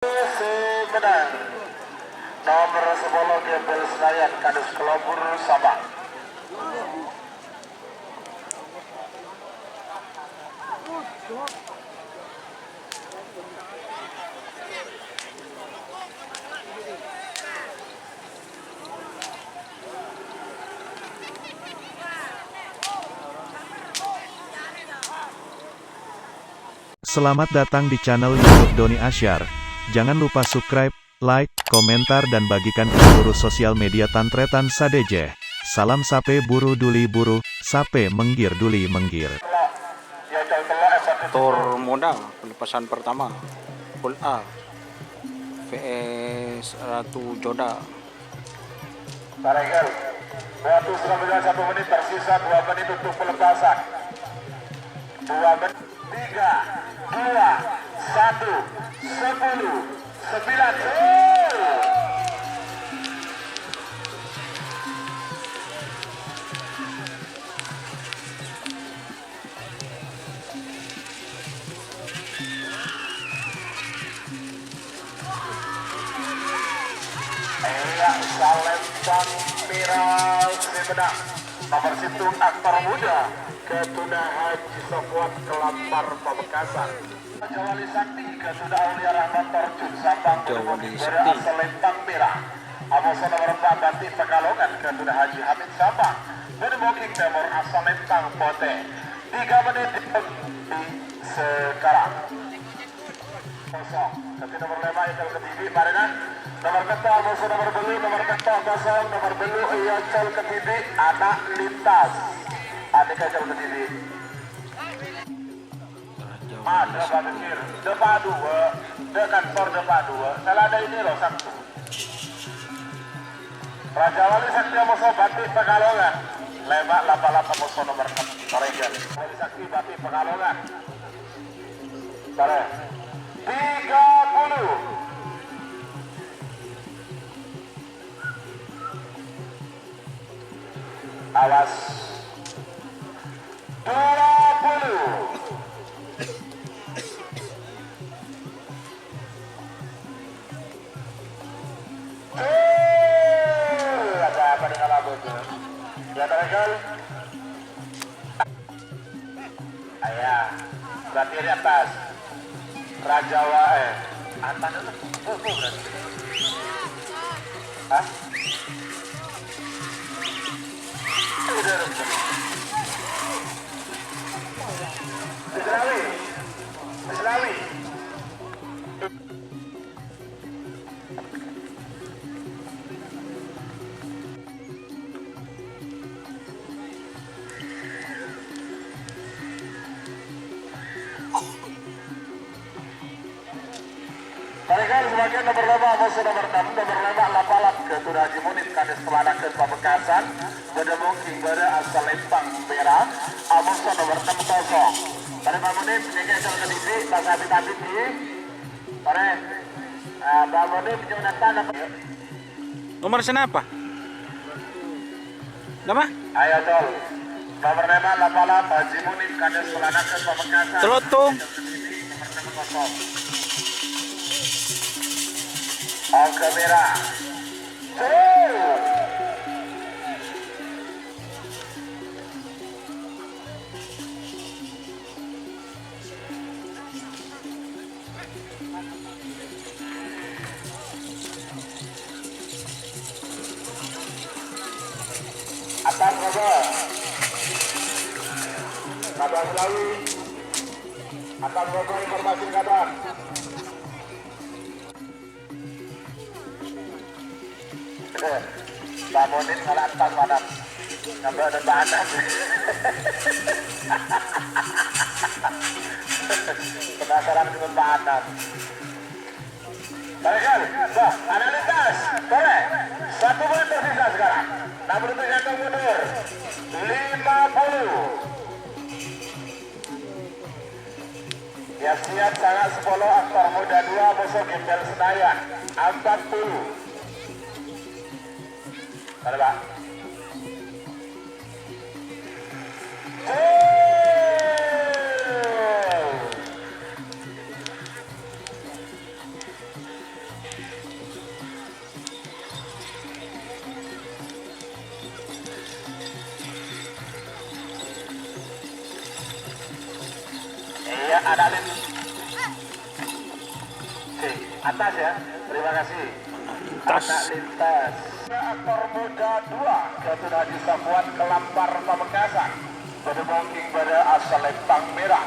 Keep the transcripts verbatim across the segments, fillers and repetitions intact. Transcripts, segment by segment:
Sè mennang nomer sapolo Gembel Senayan, Kades Kelopur Sabang. Selamat datang di channel YouTube Doni Asyar. Jangan lupa subscribe, like, komentar, dan bagikan ke seluruh sosial media tan-tarètan sadhâjâ. Salam sapè buru duli buru, sapè mèngghir duli mèngghir. Tor modal pelepasan pertama, Full A, V S Ratu Joda. Paregal. Waktu sudah tinggal satu menit, tersisa dua menit untuk pelepasan. Dua menit. Tiga, dua, satu, sepuluh, sembilan. Iyâ, salempang pèra' sè mennang. Nomer sèttong, aktor muda, Ketuda Haji Sofwan Kelampar Pamekasan. Raja Wali Sakti, Ketuda Aulia Rahman Tarjun Sabang. Raja Wali Sakti. Salempang pèra'. Amoso nomer empat, Batik Pekalongan, Ketuda Haji Hamid Sabang. Bâdâ Bukit Timur, Salempang Potè. Tiga menit di sekarang. Kosong. Dâddhi nomer lèma' ècèl kadhibi', marèna. Nomer pètto' amoso nomer bâllu', nomer pètto' kosong, nomer bâllu' ècèl kadhibi', ana' lintas. Anèka ècèl kadhibi'. Ah, dâpa' dâ' kir, dâpa' duwâ', dâ' kantor dâpa' duwâ'. Sala dâ' ini loh, Sabtu. Raja Wali Sakti amoso Batik Pekalongan. Lèma' lapa-lapa amoso nomer ennem. Paregal. Wali Sakti Batik Pekalongan. Taruh. Tiga puluh. Awas. Dua puluh. Gol! Ada apa dengan Abu Gol? Ya, Taregal. Ayah, berarti di atas. Rajawa, eh, atas itu. Oh, oh, berarti. Hah? Udah, udah, udah. Islawi. Islawi. Taregal sebagian nomer lèma', amoso nomer ennem, nomer lèma' lapa-lapa, Ketuda Haji Munib, Kades Pelanaken Pamekasan, bâdâ mungkin bâdâ asal lempang pèra', amoso nomer ennem kosong. Taregal Munib, nèka ècèl kadhibi', pas habis-habis di, taregal, ah, Bang Munib, Jonathan, apa? Nomor senapa? Nama? Ayo, Tol. Nomor lèma' lapa-lapa, Haji Munib, Kades Pelanaken Pamekasan. Telotung. Nomor ennem kosong. Oke, merah. Tuh. Atas, Baba. Baba Selawi. Atas, Baba, informasi kabar. Eh, Pak Monin malah atas, mana? Nambah dan Pak Anam. Penasaran dengan Pak Anam. Taregal, bah, ada lintas. Boleh. Satu menit tersisa sekarang. Enam puluh tujuh kantong mundur. Lima puluh. Siap-siap, sangat sepuluh, aktor muda dua, musuh gembel Senayan. Empat puluh. Mana, Pak? Gol! Atas ya, terima kasih. Atas. Anak lintas. Aktor muda dua, Gatun Haji Safwan Kelampar Pamekasan. Bâdâ bângkèng bâdâ asal lempang merah.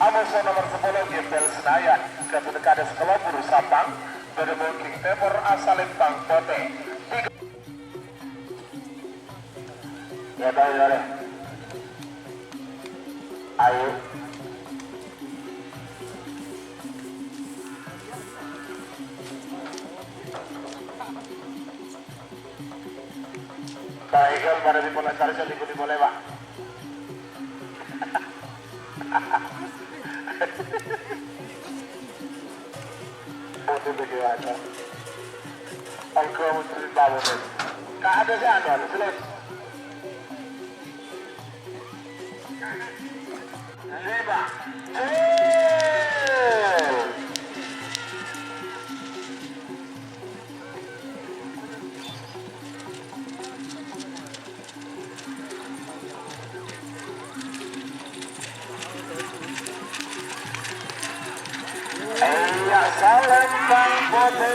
Amoso nomor sepuluh Gembel Senayan, Gatun Kades Kelopur Sampang. Bâdâ bângkèng tèmor asal lempang potè. Tiga. Ya, tahu, ya, deh. Ayo. Baik, kan, pada dimulai, cari saya ikut dimulai, Pak. Foto bagaimana? Engkau muslim bangun. Kak, ada sih, anu, anu, selesai. Lima. Gol. Iyâ, salempang potè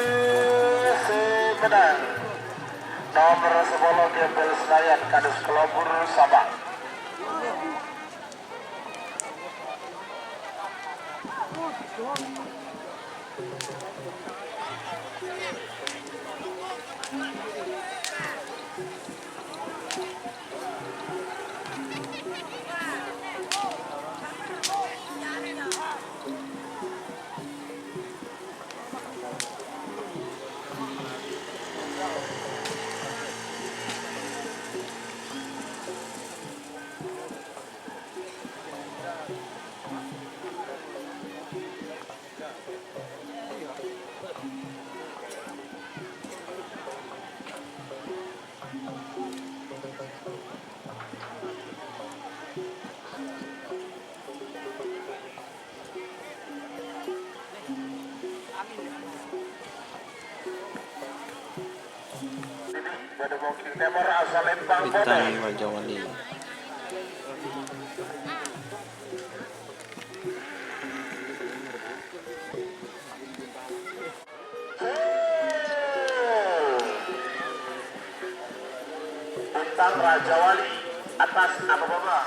sè mennang. Nomor sepuluh Gembel Senayan, Kades Kelopur Sampang. Bintang Raja Wali. Bintang Raja Wali, atas apa bawah?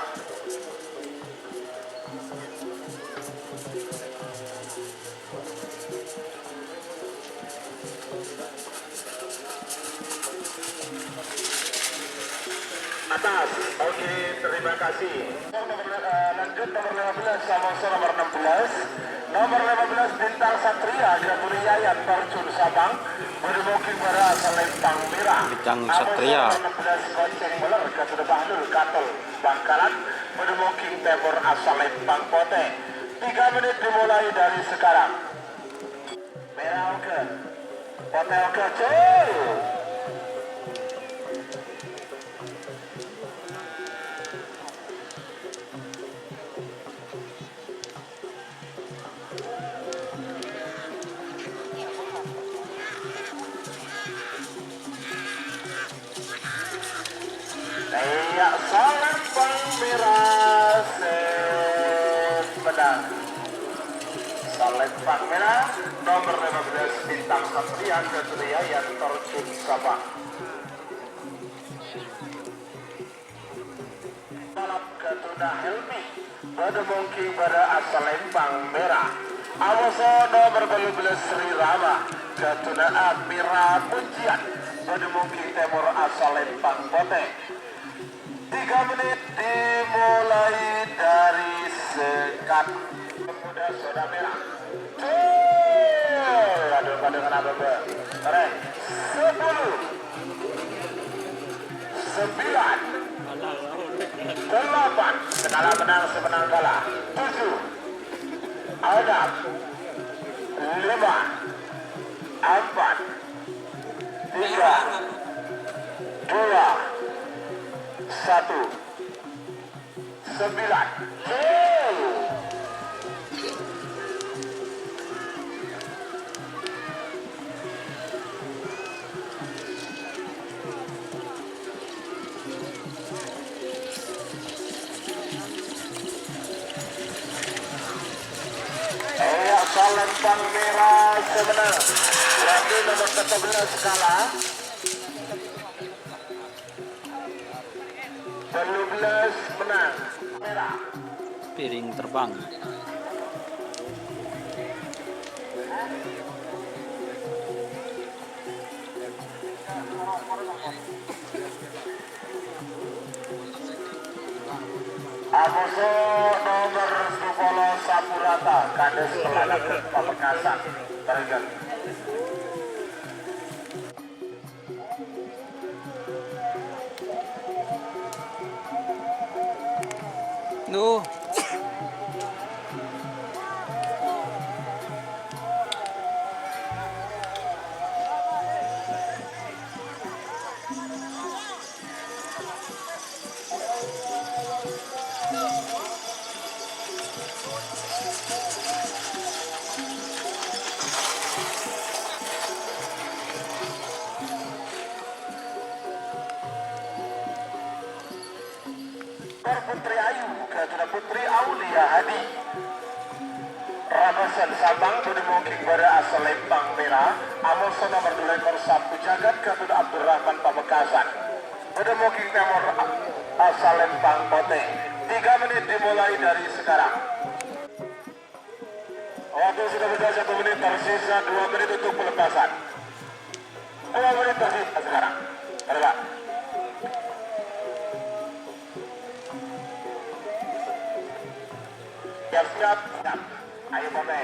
Atas. Oke, terima kasih. Nomor, eh, lanjut nomor lima belas, Samosir nomor enam belas. Nomor lima belas, Bintang Satria, Gaburi Yayan, Torjun Sampang. Bâdâ bângkèng bâdâ asal lempang merah. Bintang Satria. Nomor enam belas, Gonceng Meler, Gatun Bahlul, Katul, Bangkalan. Bâdâ bângkèng tèmor asal lempang potè. Tiga menit dimulai dari sekarang. Merah oke. Potè oke, cul. Iyâ, salempang merah sè mennang. Salempang merah, nomor lima belas, Bintang Satria, Satria Yan Torjun Sampang. Balap Gatuna Helmi, bâdâ bângkèng bâdâ asal lempang merah. Amoso nomor bâllu bellâs Sri Rama, Gatuna Amira Pujian, bâdâ bângkèng tèmor asal lempang potè. Tiga menit dimulai dari sekat. Pemuda Zona Merah. Gol! Aduh, pada kenapa, Bang? Tarik. Sepuluh. Sembilan. Delapan. Sè kala menang, sè menang kala. Tujuh. Enam. Lima. Empat. Tiga. Dua. Satu. Sembilan. Gol. Iyâ, asal Lempang merah sè mennang. Berarti nomor sebelas kalah. Tello bellâs mennang. Merah. Piring terbang. Amoso nomor sepuluh Sapurata, Kades Pelanakan Pamekasan, Trenggalek. Duh. Putri Ayu, ghâtona Putri Aulia Hadi. Rabasan Sabang, bâdâ mongghi bârâ asal Lempang Mèra, amoso nomor dua ekor Sapu Jagat, ghâtona Abdurrahman Pamekasan. Bâdâ mongghi tèmor asal Lempang Potè. Tiga menit dimulai dari sekarang. Waktu sudah berjalan satu menit, tersisa dua menit untuk pelepasan. Dua menit tersisa sekarang. Mari, Pak. Siap, siap, siap. Ayo, Bapak.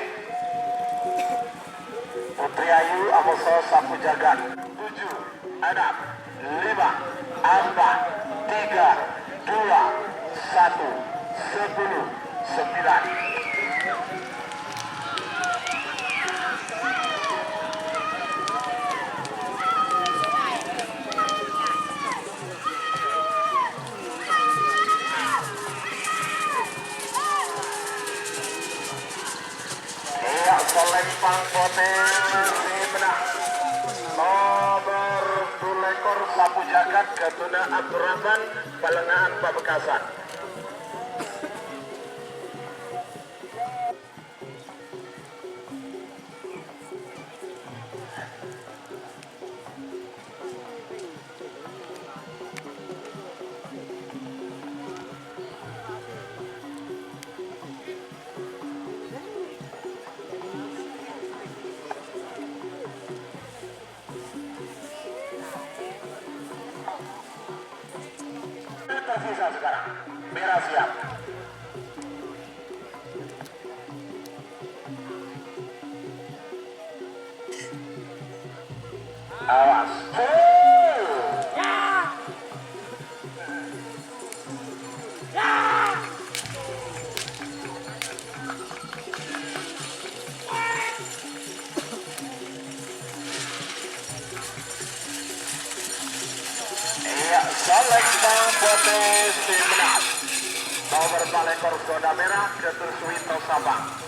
Putri Ayu, amoso Sapu Jagat. Tujuh, enam, lima, empat, tiga, dua, satu, sepuluh, sembilan. Iyâ, Salempang Potè sè mennang. Nomor dua ekor Sapu Jagat, ghâtona Abdurrahman, Palèngaan Pamekasan. Tersisa sekarang. Mèra siap. Awas. Iyâ, Salempang Potè sè mennang. Nomor palèng kor zona mèra, Gatot Suwito Sabang.